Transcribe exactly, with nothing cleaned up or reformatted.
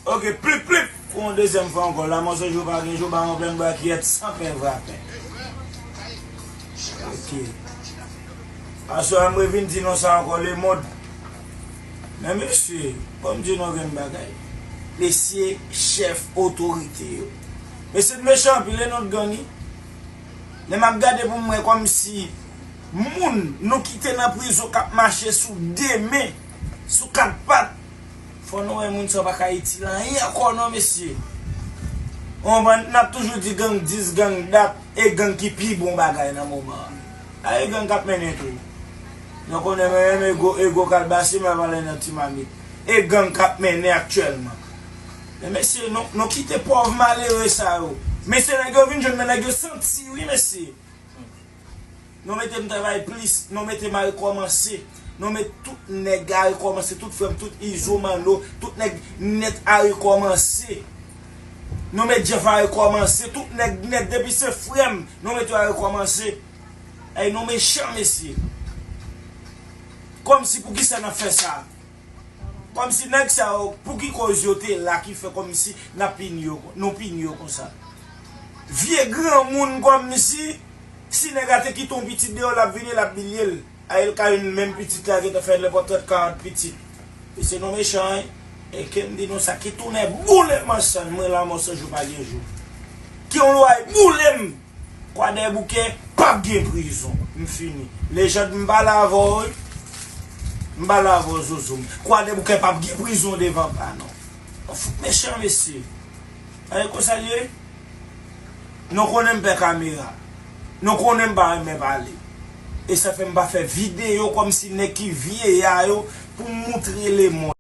Ok, plip, plip. Pou yon dezyèm fwa ankò, Lanmò san jou pa gen jou, Bawon plen bwa kiyèt san pen vwapen. Ok. Aswè a m revin di nou sa ankò, lemonn. Men mesye, ban m di nou yon grenn bagay. Mesye, chèf otorite yo. Mesye, n mechan anpil, e nou t gang wi. Lè m ap gade pou m wè kòmsi moun nou kite nan prizon k ap mache sou de men, sou kat pat, fò nou wè moun sa yo pa ka itil anyen ankò non, mesye. Ou konprann? N ap toujou di gang dis, gang dat, e gang ki pi bon bagay nan moman an. A e gang k ap mennen tou. Nou konnen menm ego, ego kalbasi, men pale nan ti mamit. E gang k ap mennen aktyèlman. Men mesye, nou, nou kite pòv malere sa yo. Mesye, nèg yo vin jwenn nan nèg yo santi wi, mesye. Nou mete m travay plis, nou mete m a rekòmanse. Nou met tout nèg a rekòmanse, tout frè m, tout Izo, Manno, tout nèg nèt a rekòmanse. Nou met Jeff a rekòmanse, tout nèg nèt, depi se frè m, nou met yo a rekòmanse. Ay, nou mechan, mesye. Kòmsi poukisa n ap fè sa? Kòmsi nèg sa yo, pou ki kòz yo te la ki fè kòmsi n ap pini yo, nou pini yo konsa? Vye granmoun kòmsi, si nèg la te kite yon pitit deyò, l ap vini, l ap bilye l. A el ka youn menm pitit la gentan fè nenpòt trant karant pitit. Mesye nou mechan, wi. E ke m di nou sa, ki tounen boule m ansanm, mwen Lanmò san jou pa gen jou. Ki yon lwa boule m. Kwadèboukè p ap gen prizon. M fini. Lejand m pale avè w wi. M pale avè w Zozo m. Kwadèboukè p ap gen prizon devan pa non. Ou fout mechan mesye. Ay konsa l ye? Nou konnen m pè kamera. Nou konnen m pa renmen pale. E sa fè m pa fè videyo kòmsi nèg ki vye a yo pou m moutre lemonn.